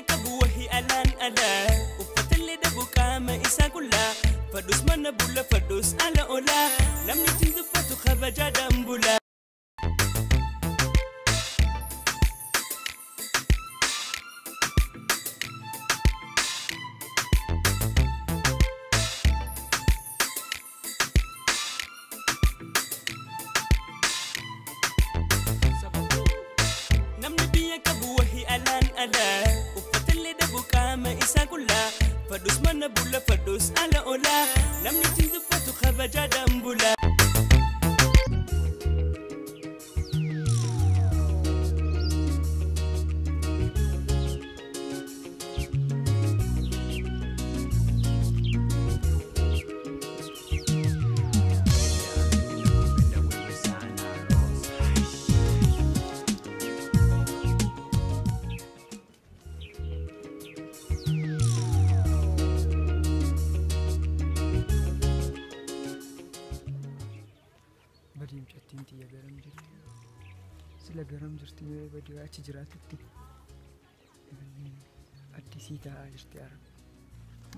biyya qabu wahii alaan alaa uffatallee dhabu qaama isaa qullaa fadhus mana bula fadhus ala olaa namni ittiin dubbatu kabajaadhaan bula. Namni biyya qabu wahii alaan alaa uffatallee dhabu qaama isaa qullaa fadhus mana bula fadhus ala olaa namni ittiin dubbatu kabajaadhaan bula. Badii mucattiin xiyya garam jirti. Sila garam jirti mee badii achi jiraatutti. Addisii taa'aa jirti arga.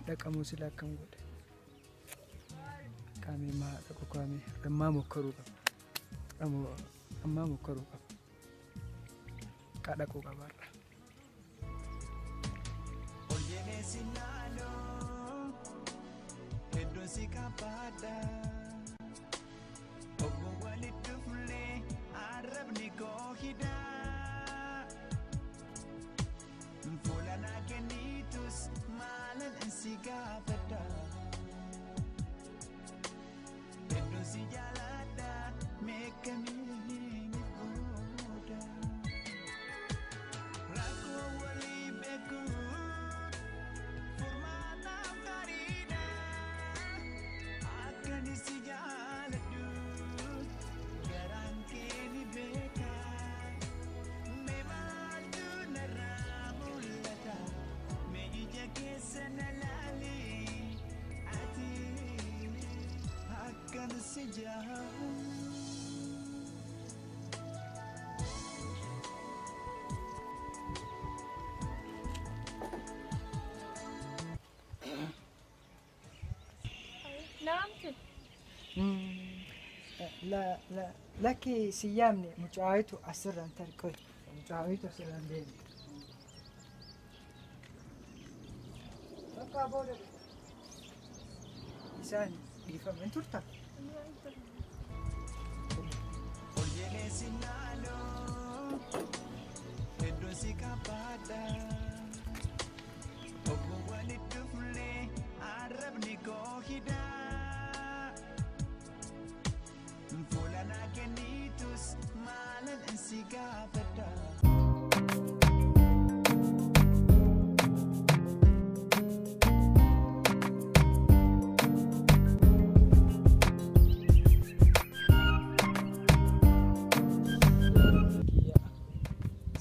Dhaqamoo sila akkam godhe. Qaamee maa dhaqu qaamee ammaa mokkoruu qaba. Ammaa mokkoruu qaba. Qadhaquu qaba har'a. Oyyee si laaloo hedduun si kabaadha. Obbo walitti dhuflee arrabni koo hidhaa. Fuula naa kennitus maalan si gaafadha. Hedduun si jaaladha meeqamiin godha. Rakkoo walii beekuun furmaataaf gaariidha. Akkan si jaaladhu garaan kee ni beeka. Mee maaltu narraa mul'ata? Mee ija keessa na laali? Ati akkan si jaaladhu. Naamti. Lakki si yaamne mucaayitu asirraan tarqoy. Mucaayitu asirraan deemte. Bakka booda isaan dhiifama hin turtan. Oyyee si laaloo hedduun si kabaadha. Obbo walitti dhuflee arrabni koo hidhaa. Fuula naa kennitus maalan si gaafadha.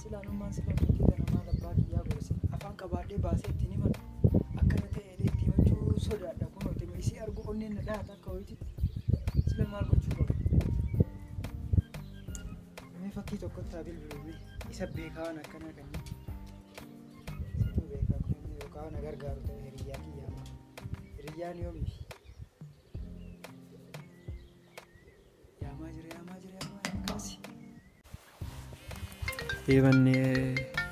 Silaanummaan sila miti ganamaa abbaa kiyyaa godhe afaan qabaadhee baasee ittiin himan akkana ta'e itti himachuu sodaadha kunuuti isii argu onneen na dhahata akka ho'iititti sila maal gochuu qaba. Mee fakkii tokkotti haa bilbiluu isa beekaa waan akkanaa kan situ beekaa kun yookaan na gargaaru ta'e hiriyyaa kiyyaa amma hiriyyaan yoomiif yaamaa jira yaamaa jira yaamaa jira kaasi. Eebanne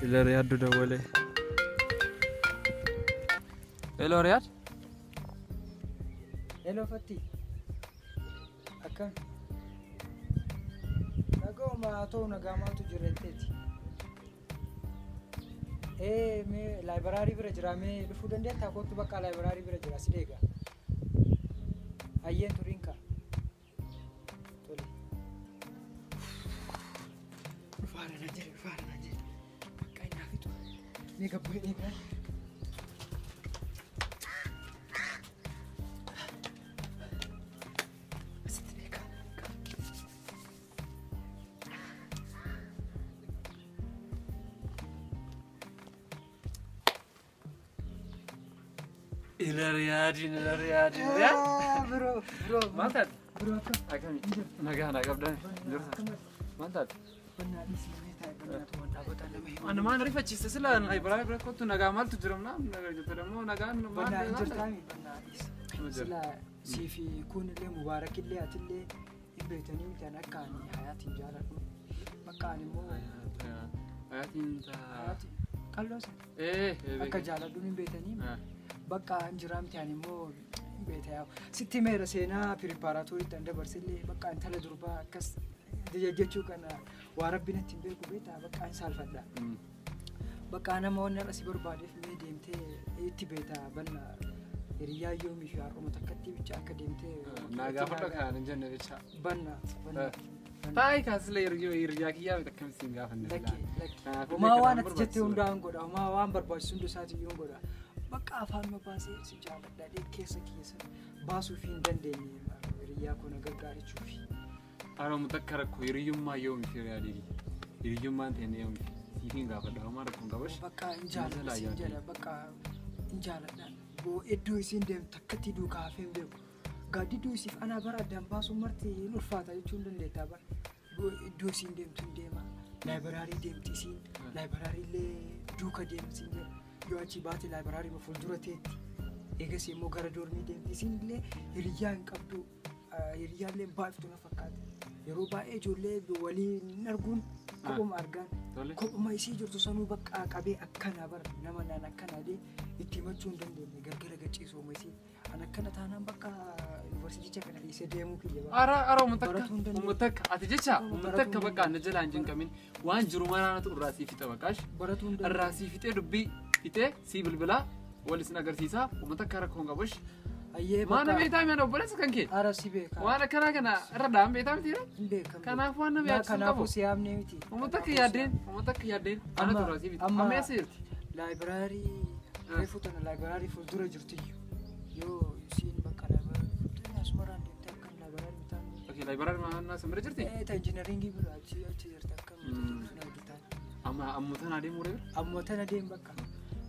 ila Riyaaddu dawwale. Hello Riyaad. Hello Fatti. Akkam? Dhaga'uma haa ta'u nagaa maaltu jira jetteeti. Mee laayibaraarii bira jira mee dhufuu dandeettaa kottu bakka laayibaraarii bira jira si eega. Hayyeen turiin ka'a. Tole. Dhufaara naan jedhe dhufaara naan jedhe. Bakka inni haa fixu. Mee gabbu'ee eegaa. Asitti beekaa. Ila Riyaadin ila Riyaadin Riyaad. Bro bro. Maal taate? Bro akkam? Akkami? Nagaa naa qabdaan jirta. Maal taate? Bannaa dhiisii mee taa'e bannaatu waan dhaabataa nama Ani maan rifachiiste sila laayibraarii bira kottu nagaa maaltu jira nagaa jette immoo nagaan Bannaa hin jirtaami bannaa dhiisa. Sila siifi kunillee mubaarakillee atillee hin beektanii miti ani akka ani hayaatiin jaaladhu. Bakka ani immoo Hayaatiin hayaatiin qalloo sana. Akka jaaladhuun hin beektanii bakka hin jiraa miti ani immoo hin beekta yaa'u. Sitti meera seenaa piripaaraatooriitti an dabarsillee bakka intala durbaa akkas jechuu kana waa rabbi natti hin beeku beektaa bakka hin saalfadha. Bakka nama waan har'a si barbaadeef mee deemtee itti beektaa bal'aa hiriyyaa yoomii fi har'uma takkatti bicha akka deemtee. Naa gaafadha kanaan hin jenne bicha. Banna banna. Taa'ii kaasile hiriyaa kiyyaa miti akkamitti hin gaafanne. Lakki lakki. Homaa waan ati jette hundaan godha homaa waan barbaachisu hunda isaatiiyyuu godha. Bakka afaan baasee si jaaladha keessa keessa baasuuf hin dandeenye hiriyyaa koo na gargaarichuufi. Haroo takka rakkoo hiriyyummaa yoomii fi yaadii hiriyyummaan ta'e yoomii siif hin gaafadha homaa rakkoon qabash. Bakka hin jaaladha siin jedha bakka hin jaaladha. Iddoo isiin deemtu takkatti duukaa hafee hin beeku. Gaaddidduu isiif anaa bara addaan baasuun marti hin ulfaata jechuu hin dandeettaa bara. Iddoo isiin deemtu hin deema. Laayibaraarii deemti isiin. Laayibaraarii illee duuka deemti siin jedha. Yoo achi baate laayibaraarii fuuldura teetti. Eegas immoo gara doormii deemti. Isiin illee hiriyyaa hin qabdu. Hiriyyaa illee baay'iftu na fakkaata. Yeroo baay'ee ijoollee waliin arguun kophuma argaan. Kophuma isii jirtu sanuu bakka qabee akkana bara nama naan akkana dee itti himachuu hin dandeenye gargara gachiisuma isii. An akkana taanaan bakka yuunivarsiiticha kana dhiisee deemuu kiyya. Ara ara uummata ati jecha uummata bakka na jalaa hin jinqamin waan jiru maraanatu irraa sii fixa baqaash. Irraa sii fixee dubbii fixee sii bilbilaa wal isin agarsiisaa uummata akka rakkoon qabush. Maana beektaa mi'a obboleessa kan kee? Ara si beekaa. Waan akkanaa kana irra dhaan beektaa miti? Kanaaf waan nama yaadchisu qabu. Kanaafuu si yaamnee miti. Uummata akka yaaddeen uummata akka yaaddeen anatu irraa sii fixa. Amma eessa jirti? Laayibaraarii reefu tana laayibaraarii fuuldura jirtiyyu. Yoo isiin bakka laayibaraarii fuuldura asumarraan deemtee akkam laayibaraarii bitaan. Okei laayibaraarii naannoo asuma jirti? Ta injiinaringii bira achi jirti akkam na argitaan. Amma ammoo tana adeemuu reefu? Ammoo tana deem bakka.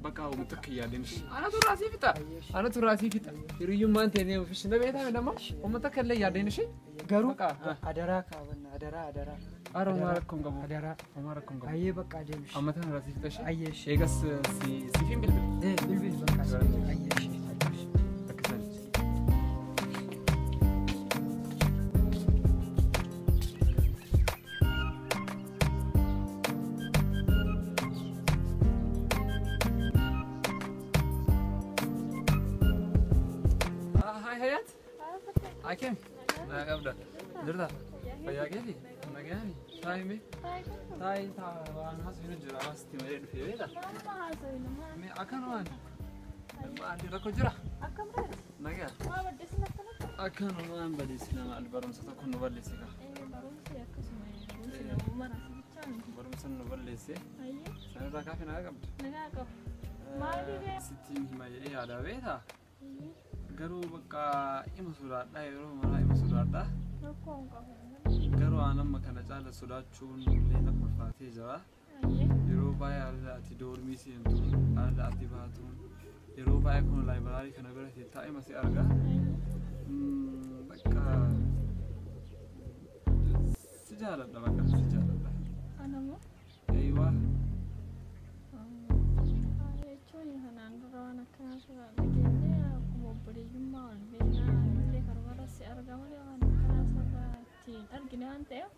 Bakka uummata akka yaaddeen. Anatu irraa sii fixa. Anatu irraa sii fixa. Hiriyyummaan ta'e ofiis na beektaa nama uummata akka illee yaaddeen ishee. Garuu adaraa kaabanna adaraa adaraa. Ara homaa rakkoon qabu. Adaraa. Homaa rakkoon qabu. Ayyee bakka adeemshi. Amma tana irraa sii fixa ishee. Ayyee ishee. Eegas siif hin bilbilu. Bilbil bakka ayyee ishee. Akem, nagaa jirta fayyaa keeti nagaani taayi mee taayi waan haasofnu jira haasiti malee dhufee beekta mee akkanumaan rakkoo jira nagaa akkanumaan balleessi nama barumsa tokko nu balleesse kaa barumsa nu balleesse sanirraa kaafee nagaa qabdu sittiin hima jedhee yaada beektaa Garuu bakka ima sodaadha yeroo maraa ima sodaadha. Garuu aan amma kana caala sodaachuun illee na ulfaatee jira. Yeroo baay'ee haala ati doormii seentuun haala ati baatuun yeroo baay'ee kun laayibaraarii kana bira taa'ee ma si arga. Bakka si jaaladha bakka si jaaladha. Anamoo? Eeyyuu. Jechuun kanaan dura waan akkanaa suuraa dhageenye akkuma obboleeyyummaa ol beeknaa illee karoora si argamu waan akkanaa suuraa ittiin argine waan ta'eef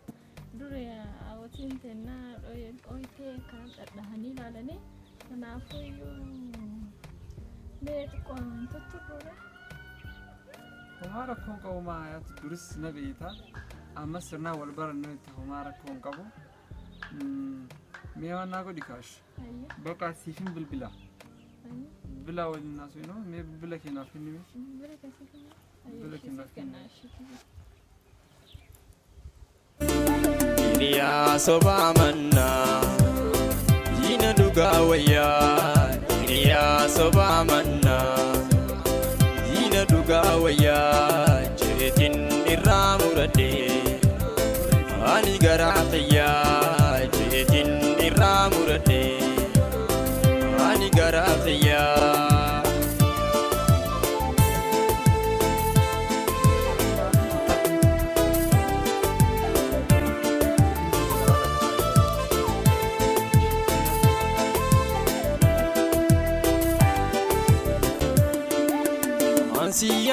dura hawwatiin teennaa ooyitee akkana dhadhahanii ilaalanii kanaafuu iyyuu mee xiqqoo tutturuudha. Homaa rakkoon qabu maayaatu duris na beekta amma sirnaa wal barannu itti homaa rakkoon qabu. Mee waan naa godhi kaash. Bakka siifin bilbila. Bilbila waliin haasofnu mee bilbila keenyaaf kenni mee. Bilbila keessa kenna. Bilbila keenyaaf kenna. Hiriyaa sobaa mannaa diina dhugaa wayyaa. Hiriyaa sobaa mannaa diina dhugaa wayyaa. Jeetiin irraa muradhee ani garaa fayyaa. Jeetiin irraa muradhee ani garaa fayyaa.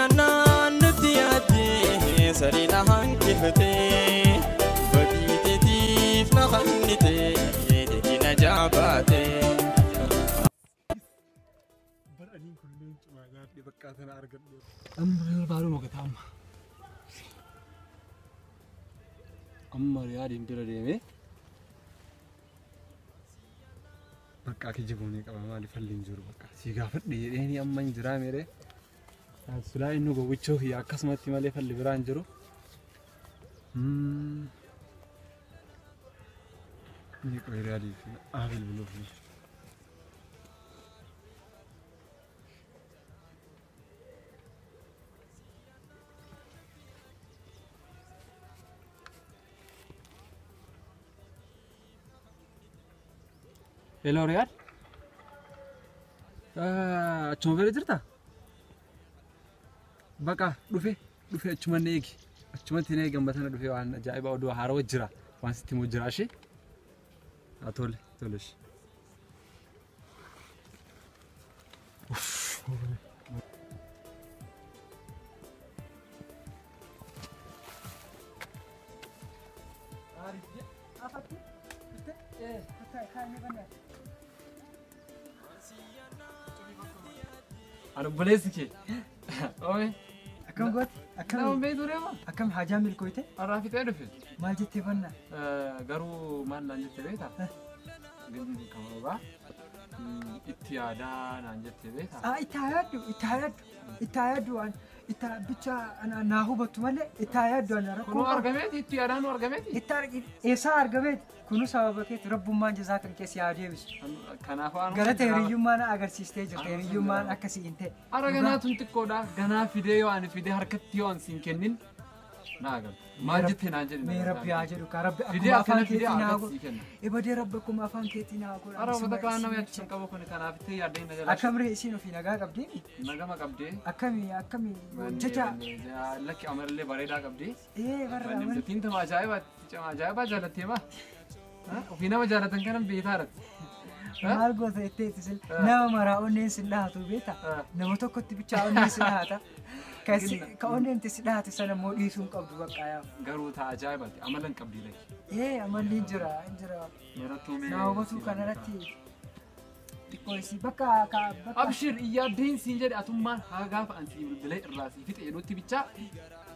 Ansiyannaan nutti yaaddee sariina hanqifatee badiiteetiif na hannitee deegina jaabaatee. Baraniin kunneen cimaa gaafii bakka tana argadhu. Amma barbaadu mogata amma. Amma Riyaadiin bira deemee bakka kijibuun qaba maaliif falli hin jiru bakka si gaafadhe jedheenii amma hin jiraa meeree. Silaa inni gowwichoo kiyya akkasumatti malee falli biraa hin jiru. Inni qo'ee Riyaadii fi Aabil biluuf. Hello Riyad. Achuma bira jirtaa? Baqa dhufe dhufe achuma na eegi. Achumatti na eegi amma tana dhufe waan ajaa'ibaa oduu haarawaa jira. Waan sitti himu jira ishee. Haa tole tole ishee. Ani obboleessi kee. Oome. Akkam goote? Akkam. Nama beektu deema. Akkam haajaa milkooyte? Har'aa fixee dhufe. Maal jettee bannaa? Garuu maal naan jettee beektaa? Gandi kamarobaa itti yaadaa naan jettee beektaa? Itti haa yaaddu, itti haa yaaddu, itti haa yaaddu waan itti bicha naa hubattu malee itti haa yaaddu waan rakkoo. Kunuu argameeti itti yaadaa nu argameeti? Itti eessaa argameeti? Kunuu sababa keetti rabbummaan jazaa kan keessi haa deebisu. Kanaaf waan Galata hiriyyummaan agarsiistee jirta hiriyyummaan akkasii hin ta'e. Ara ganaa tun xiqqoodha ganaa fidee yoo ani fidee harkatti yoo ani siin kennin naa agarta. Maal jettee naan jedhi. Mee rabbi haa jedhu kaa rabbi Fidee akkuma afaan akkana fidee keetii naa harkatti godhu. sii kenna. Ebadee rabbi akkuma afaan keetii naa godhu. Ara uummata kaan nama yaachisan qabu kun kanaaf itti yaaddee na jalaa. Akkam ree isiin ofii nagaa qabdee? Nagama qabdee. Akkami akkami jecha Lakki amallee bareedaa qabdee. ee barra amalli. Tiin tama ajaa'ibaa ajaa'ibaa jaalattee maa? Ofii nama jaalatan kanan beektaa irratti. Maal goota jettee itti sin nama maraa onneen sin dhahatu beektaa? Nama tokkotti bichaa onneen sin dhahata. Ka onneen itti si dhahate sana immoo dhiisuu hin qabdu bakka yaa. Garuu taa ajaa'ibaati amala hin qabdii lakki. Ee amalli hin jira hin jira. Yeroo mee. Na hubatuu kanarratti xiqqoo isii bakka ka bakka. Abshir iyyaaddeen siin jedhe atummaan haa gaafa an sii bilbilee irraa sii fixe jedhutti bichaa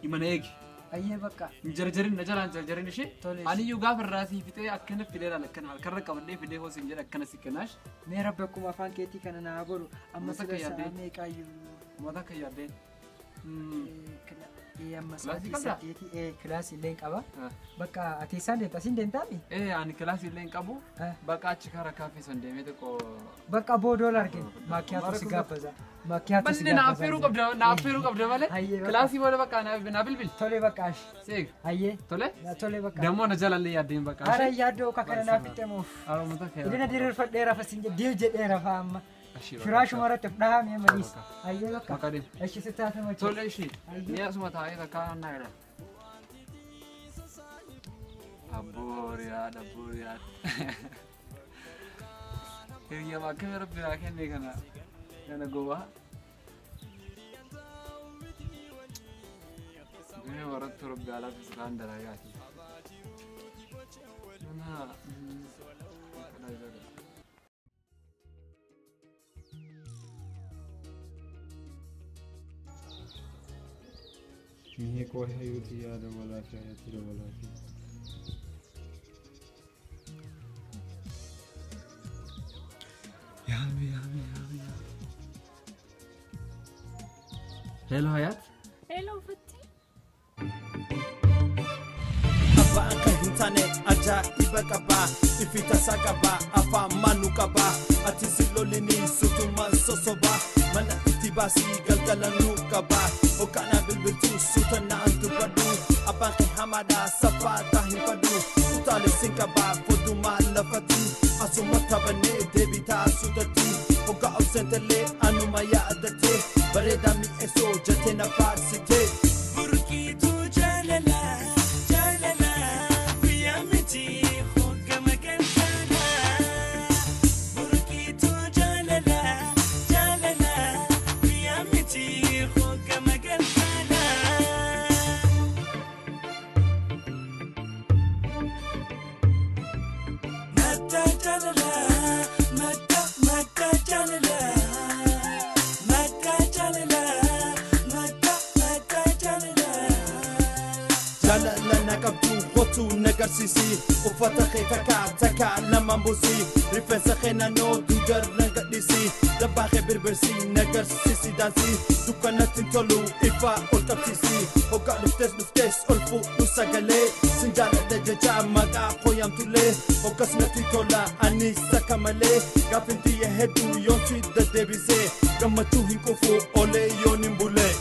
hima na eegi. Ayyee bakka. Hin jarjarin na jalaan jarjarin ishee. Tole. Aniyyuu gaafa irraa sii fixee akkana fidee laala akkana harkarra qabadhee fidee hoo siin jedhe akkana si kennaash. Mee rabbi akkuma afaan keetii kana naa godhu amma Uummata sila akka sa'a yaaddeen. meeqaayyuu. Uummata akka yaaddeen. Amma Kilaasii sa'aatii qabdaa? 8 kilaasii illee hin qaba. Bakka ati isaan deemta asiin deemtaami? Ani kilaasii illee hin qabu. Bakka achi karaa kaaffee san deemee xiqqoo. Bakka boodool argina. Maakkiyaatu si gaabbaza. Maakkiyaatu si Banne na gaabbaza. affeeruu qabda na affeeruu qabda malee. Hayyee bakka. Kilaasii booda bakka na bilbil. Tole bakka ashi. Seega. Hayyee. Tole. Tole bakka. Dammoo na jalallee yaaddeen bakka. Ara yaaddoo ka kana naaf fixemuuf. Ara uummata akka Idina diriirfadhee rafa siin jedhe diil jedhee rafa amma. Ashii bakka. Firaashuma irratti of dhahamee maliis. Hayyee bakka. Maqaa deemu. Ashi si taate macha. Tole ishii. Ni asuma taa'ee takka naa jedha. Abboo Riyaad abboo Riyaad. Hiriyyama akkami rabbi naa kenne kana kana gowwaa. Gahee warratti rabbi alaaf isaan dalagaati. Mana Mihe koo hayyuuti yaada walaafi hayyuuti dabalaafi. Yaami yaami yaami yaami. Hello Hayat. Hello Fatti. Abbaan kan hin taane ajaa'iba qaba ifi tasaa qaba afaan maanu qaba ati si lolinii sutumaan sosoba mana itti baasii galgala nu qaba hogganaa bilbiltuu suuta naan dubbadhu abbaan kee hamaadha safaata hin fadhu utaalee sin qaba fodumaa lafatti asuma taphannee deebitaa suutatti hoggaa obsentellee anuma yaadatte bareedaa mi'eessoo jettee na faarsite. Burqituu jaalalaa jaalalaa guyyaa miti hoggama galgalaa. Burqituu jaalalaa jaalalaa guyyaa miti hoggama galgalaa. qabsiisi uffata kee takka takka lamaan buusi rifeensa kee naannoo duudarraan gadhiisi dabbaa kee birbirsi nagarsiisi daansii dukkanatti hin tolu ifa ol qabsiisi hoggaa dhuftes dhuftes ol fuudhu sagalee sin jaaladha jecha maqaa kooyamtullee hoggas natti tola anis akka malee gaafin xiyya hedduu yoon si deddeebise gammachuu hin quufu olee yoon hin bulee.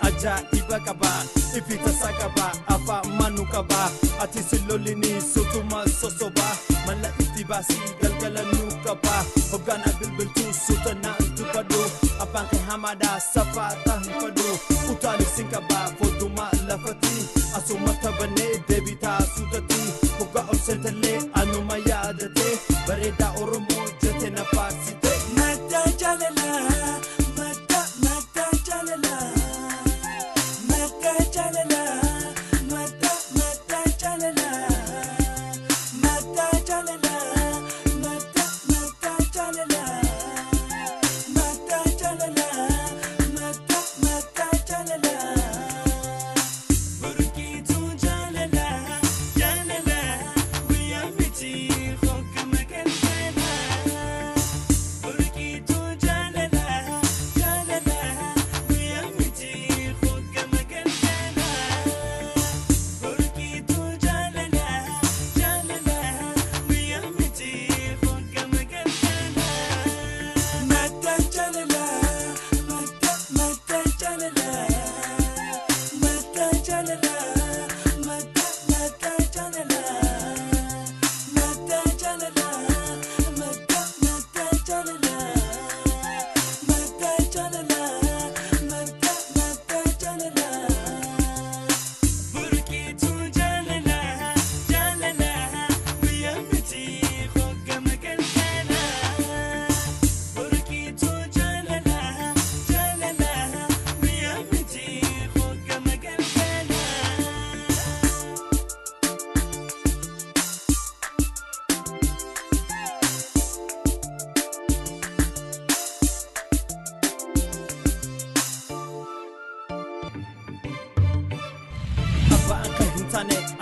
Ajaa'iba qaba ifi tasaa qaba afaan manu qaba ati si lolini sutuma sosoba mala itti baasii galgala nu qaba hoggaana bilbiltuu suuta naan dubbadhu abbaan kee hamaadha safaata hin fadhu utaalee sin qaba fodduma lafatti asuma taphannee deebitaa suutatti hoggaa ol seentallee anuma yaadate bareedaa Oromoo jette na faarsite. Madda jaalalaa madda madda jaalalaa.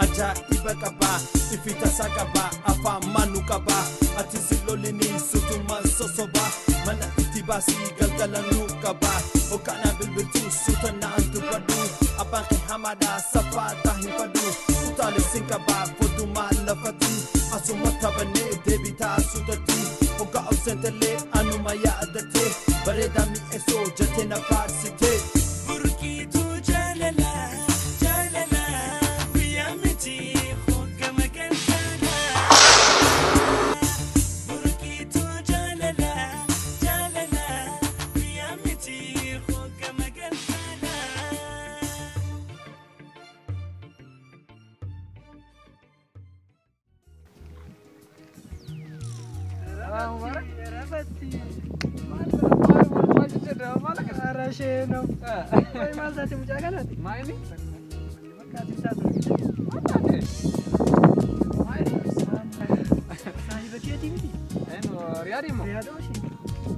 Ajaa'iba qaba ifi tasaa qaba afaan manu qaba ati si lolini sutuma sosoba mala itti baasii galgala nu qaba hoggaana bilbiltuu suuta naan dubbadhu abbaan kee hamaadha safaata hin fadhu utaalee sin qaba fodduma lafatti asuma taphannee deebitaa suutatti hoggaa ol seentallee anuma yaadate bareedaa mi'eessoo jette na faarsite. Burqituu jaalalaa.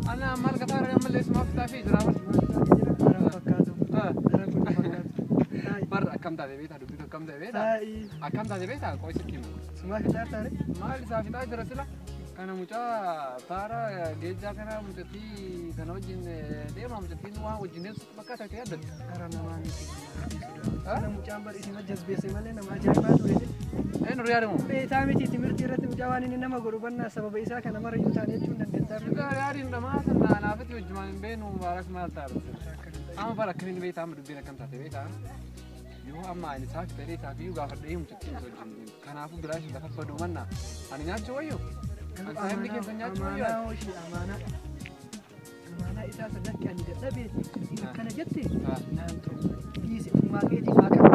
أنا مال قطار يوم اللي اسمه فتح فيه جرا برا كم تادي بيت هدوبي كم تادي بيت كم تادي بيت كويس كيمو سمعت تاري مال سافي تاج رسلا كان مجا تارا جيجا كان مجتي تنوجين ديما مجتي نوا وجنس بكا تيادت أنا ما أنا مجا بر إسمه جذبة سمالة نما جايبات وريسي إنه ريارمو بيتامي تمرتي رت مجاواني نما غربنا سبب إسا كان مرة يوتاني چون دندتا رياري نما سنا أنا فتي وجمان بين مبارك مال تارس أما بارك من بيت عمرو بينا كم تاتي بيت Yoo amma ani isaaf fedhee isaaf iyyuu gaafadhee mucattiin osoo wajjin deemu. Kanaafuu bilaashin lafa baduu mannaa. Ani nyaachuu wayyoo? Ani saayimni keessan nyaachuu wayyoo? Amaanaa ishee amaanaa. Amaanaa isaa sanatti ani dadhabee akkana jette naan ta'u. Dhiisi ofumaa keetii haa qabu.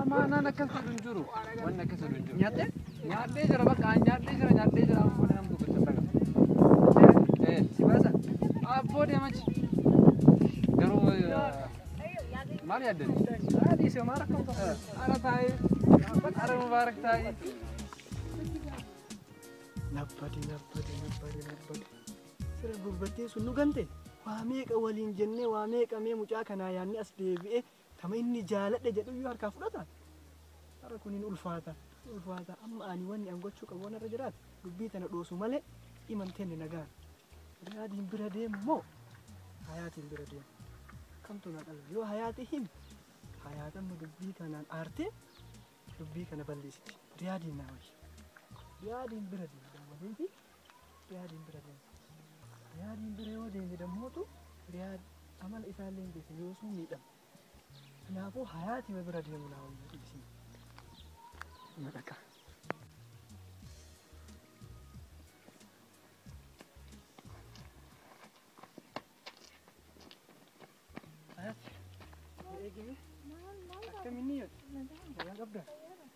Amaanaan akkas jedhu hin jiru. Wanni akkas jedhu hin jiru. Nyaattee? Nyaadhee jira bakka ani nyaadhee jira nyaadhee jira amma booda nama tokko dhaga. Si baasa? Abboo deemachi. Garuu maal yaaddan? Dhiisi homaa rakkoo qabu. Ara taa'ee ara Mubaarak taa'ee. Nabbade nabbade nabbade nabbade. Sira gurbattiin sun nu gante waa meeqa waliin jennee waa meeqa mee mucaa kanaa yaadni as deebi'ee tama inni jaaladhe jedhu iyyuu harkaa fudhata. Har'a kun hin ulfaata. Ulfaata amma ani wanni an gochuu qabu waan irra jiraate dubbii tana dhoosu malee imanteen nagaan. Riyaadiin bira deemu moo hayaatiin bira deemu? Kamtu na dhala yoo hayaati himi hayaatan nu dubbii kanaan aartee dubbii kana balleessiti. Riyaadiin naa wayya. Riyaadiin bira deemu daawwateeti riyaadiin bira deemu. Riyaadiin bira yoo deeme dammootu riyaad amala isaallee hin beekne yoo sun miidhama. Kanaafuu hayaatima bira deemu naa wayya dhiisii. Maqaqa. Hayaati. Eegime. Akkamiin ni yaaddu? Nagaa qabdaa?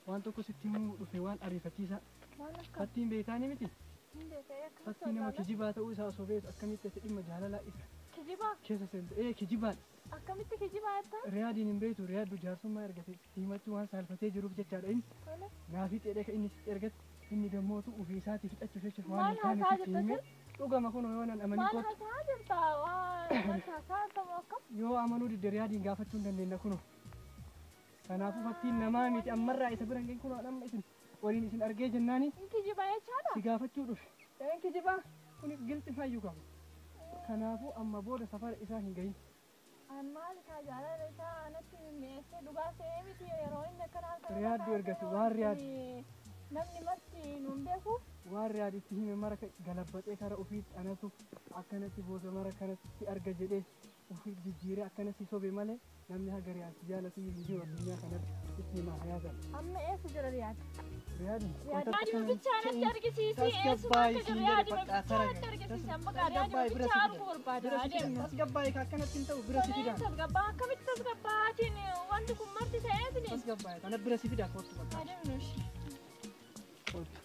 Waan tokko sitti himuu dhufe waan ariifachiisaa. Fattiin beektaa ni miti? Fattii nama kijibaa ta'uu isaa osoo beektu akkamitti ati dhimma jaalalaa isa Kijibaa? keessa seente? Ee kijibaadha. Akkamitti kijibaa jettaa? Riyaadiin hin beektu riyaaddu jaarsummaa ergate himachuu waan saalfatee jiruuf jechaadha inni. Naafii xeedhee kan inni sitti ergate inni dammootu ofii isaatii fixachuuf jecha waan Maal hin taane haasaa sitti jirta himee dhugama kun yoo nan amanin Maal kootu haasaa jirta? Waan haasaa jirta akkam? yoo amanuu didde riyaadiin gaafachuu hin dandeenya kunoo. Kanaafuu fattiin namaa miti ammarraa isa bira hin gahin kunoo amma isin waliin isin argee jennaani Kijibaa jechaadha? si gaafachuu dhufe. Een kijibaa kun gilxi fayyuu qabu. Kanaafuu amma booda safara isaa hin gahin. An maal kaa jaalala isaa anatti mimmi'eessee dhugaa se'ee miti yeroo inni akkana halkan Riyaaddu ergate waan riyaaddu. Namni marti nuun beeku. Waan riyaad itti hime mara galabbaxee kara ofiitti anatu akkanatti booda mara kanatti arga jedhee ofii jijjiiree akkanatti sobe malee namni haga riyaad jaalatu hin jiru addunyaa kanatti itti himaa hayaatan. Amma eessa jira riyaad? Riyaadin Riyaaduma bichaa natti argisiisi eessuma akka jiru riyaaduma bichaa natti argisiisi amma gaa riyaaduma bichaa arguu barbaada adeemu. Tasgabbaa'ee akkanatti hin ta'u bira si fidaa. Tasgabbaa akkamitti tasgabbaatiin wanti kun marti ta'eetini. Tasgabbaa'ee kana bira si fidaa kootu bakka. Adeemnu ishee. Kootu.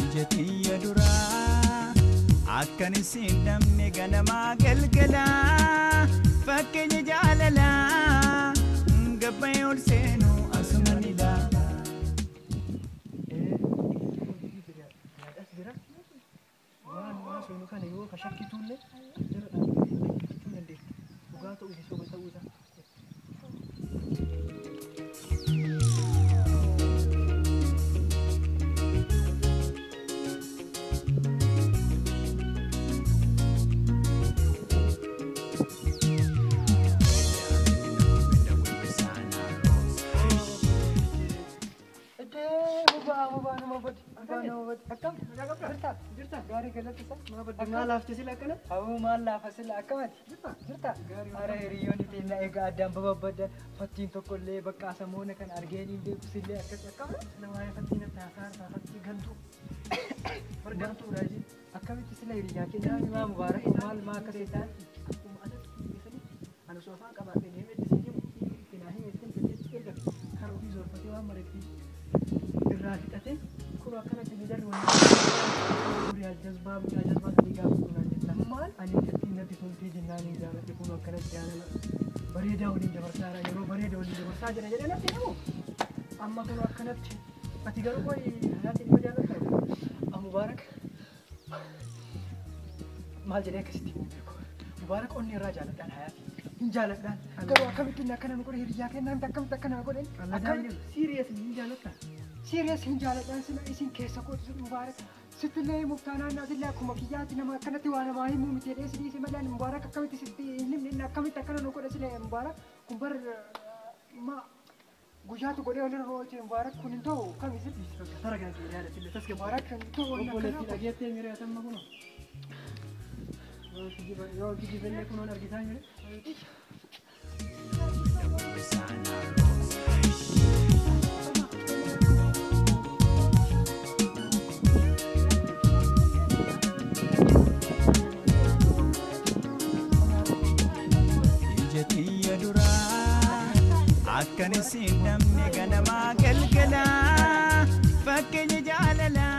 Ija xiyya duraa akkan isin dhabne ganamaa galgalaa fakkeenya jaalalaa gabbayee ol seenu asuma ni ilaala. As jira. Waan waan soonu kana yoo ka shakkituullee as jala dhaabbatee dhaggeeffachuu dandeessa. Dhugaa ta'uu fi soba ta'uu isaa. Maal laafte sila akkanatti? Aboo maal laafa sila akkamati? Jirta? Ara hiriyoonni teenya egaa addaan bababbadan fattiin tokkollee bakka asamoona kan argeen hin beeku sillee akkas akkama? Sila waa'ee fattiin natti haasaa irraa fattii gantuu. Gantuudha ishee. Akkamitti sila hiriyaa keenya maa mubaarak maal maa akkas ta'an? Akkuma asatti dhiyeessanii ani osoo afaan qabaadhee deemee itti sii himu itti naa hime ittiin fedheetti ergame kan ofii zorfatee waan maretti irraa fixatee kun akkanatti mijarri waliin riyaal jazbaa mucaa jazbaa sadii gaafa kunaan jettan maal ani ittiin natti toltee jennaan hin jaaladhe kun akkanatti jaalala bareedaa waliin dabarsaa jira yeroo bareedaa waliin dabarsaa jira jedhee natti himu amma kun akkanatti ati garuu qoy hayaati dhima jaallatta Mubaarak maal jedhee akkasitti himuu beeku Mubaarak onni irraa jaaladhaan hayaati hin jaaladhaan Garuu akkamitti inni akkana nu godhe hiriyaa kennaa miti akkamitti akkana nu godhe akkamitti siiriyees hin jaallatta Serious hin jaaladhaan sila isin keessa kootu Mubaarak sittillee muftaanaan naatillee akkuma kiyyaatti nama akkanatti waa namaa himuu miti jedhee si dhiise malee Mubaarak akkamitti sitti hin himne inni akkamitti akkana nu godhe sila Mubaarak kun bar ma Guyyaa tokko godhee walirra oolchee Mubaarak kun hin ta'u kam isin Tara yaada sille tasgabbaa'e. Mubaarak kan ta'u wanna Obboleettii kana dhageettee miree atamma kunoo. Yoo kijibellee kunoon argitaa miree. Ija xiyya duraa akkan isin dhabne ganamaa galgalaa fakkeenya jaalalaa.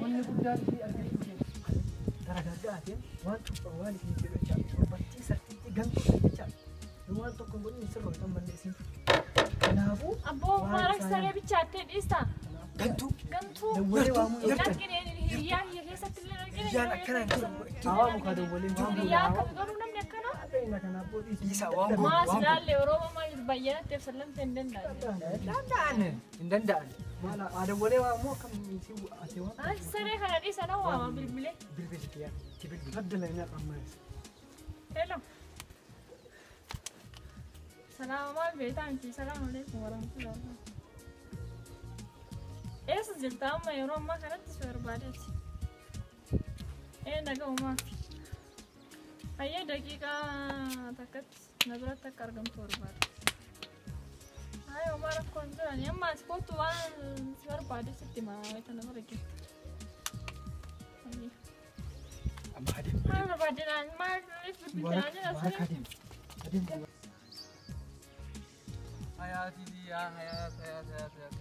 Wanni guddaan isii argachuu keessa. Dargaggaa'ateen waan cuuphaa waan isin jedhu jecha dubartii sartiitti gantuu jecha waan tokko hin godhin sirra hin mallee isin. Kanaafuu Abboo Mubaarak saree bichaattee dhiista. Gantuu Gantuu. dawwalee waamuu Hin argine hiriyaa kiyya keessatti illee hin argine. Hiriyyaan akkana hin jiru. Hawaa mukaa dawwalee waamuu. Hiriyaa akkami garuu namni akkana? Beekna kanaafuu dhiisii. Isa waan godhu Maas waan godhu. ilaalle Oromoo maal bayyanatti ibsallamte hin danda'an. Danda'an hin danda'an. Maal dawwalee waamuu akkam isii ati waan. Ani saree kana dhiisa na waama bilbilee. Bilbilti yaa itti bilbili. Adda leenyaa qammaas. Hello. Salaama maal beektaa miti? Salaamu alaikum warahmatullahi wabarakatuh. Eessa jirta amma yeroo ammaa kanatti si barbaadeeti? Ee naga uumaaf. Hayyee daqiiqaa takkatti na biratti akka argamtu barbaada. Hayyee homaa rakkoo hin jiran amma ati kootu waan si barbaade sitti himaa wayita na bira jirtu. Hayyee. Amma adeemu. Maal barbaadde naan maal bilbilaa jira Mubaarak saree? adeemu. Adeemu. Hayaati yaa hayaat hayaat hayaat hayaat.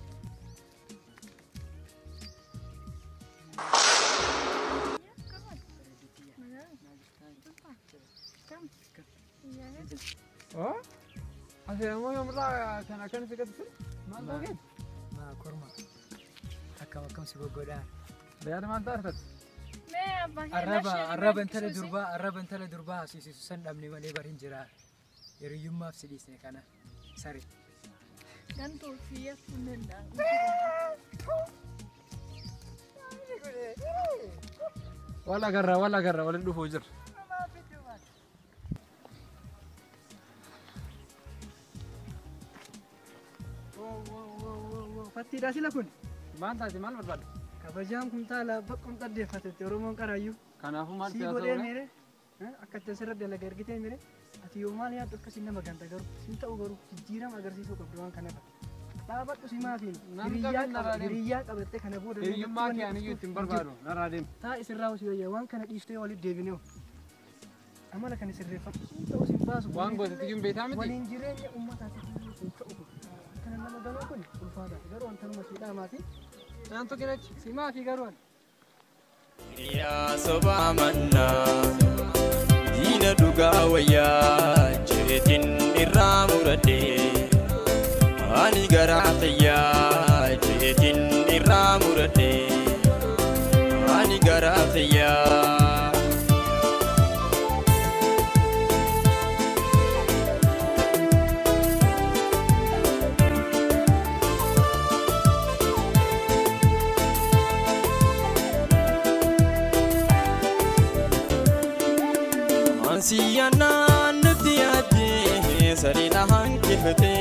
Oh? Ati ammoo yoomirraa kan akkan si gatisir? Maal ta'u keeti? Maa korma. Akkam akkam si goggodhaan. Yaada maal ta'a arfatu? Mee abbaa kee Arraba lashee arraba intala durbaa arraba intala durbaa hasiisisu san dhabne malee bari hin jira. Hiriyyummaaf si dhiisne kana sare. Gantuu fi yakkuu hin danda'an. Wal agarra wal agarra waliin dhufuu jira. Fattiidhaa sila kun. Maal taate maal barbaadde? Kabajaan kumtaala baqqum xaddeeffatetti Oromoon qaraayyuu. Kanaafuu maal Sii siyaasa godhee oole? miire akka itti asirra dalaga ergitee miire ati yoo maal yaaddu akkasiin nama ganta garuu siin ta'u garuu jijjiirama agarsiisuu qabdu waan kanarra. Dhaabadhu si maafiin Namni qabeenya narraa deema. hiriyyaa qabattee kana booda Hiriyyummaa kee ani iyyuu ittiin barbaadu narraa deema. Taa isirraa hosii wayyaa waan kana dhiiftee walitti deebinee amala kana sirreeffadhu siin ta'u siin baasu. Waan gootetti iyyuu hin beektaa miti? Waliin jireenya uummataatiif iyyuu hin ta'u kun. Kana nama ganuu kun ulfaata garuu wanta numa sii dhaamaati. Naan tokko Si maafii garuu ani. Yaa sobaa mannaa diina dhugaa wayyaa jeetiin irraa muradhee ani garaa fayyaa jeetiin irraa muradhee ani garaa fayyaa. Ansiyanaan nuti yaadde sariina hanqifate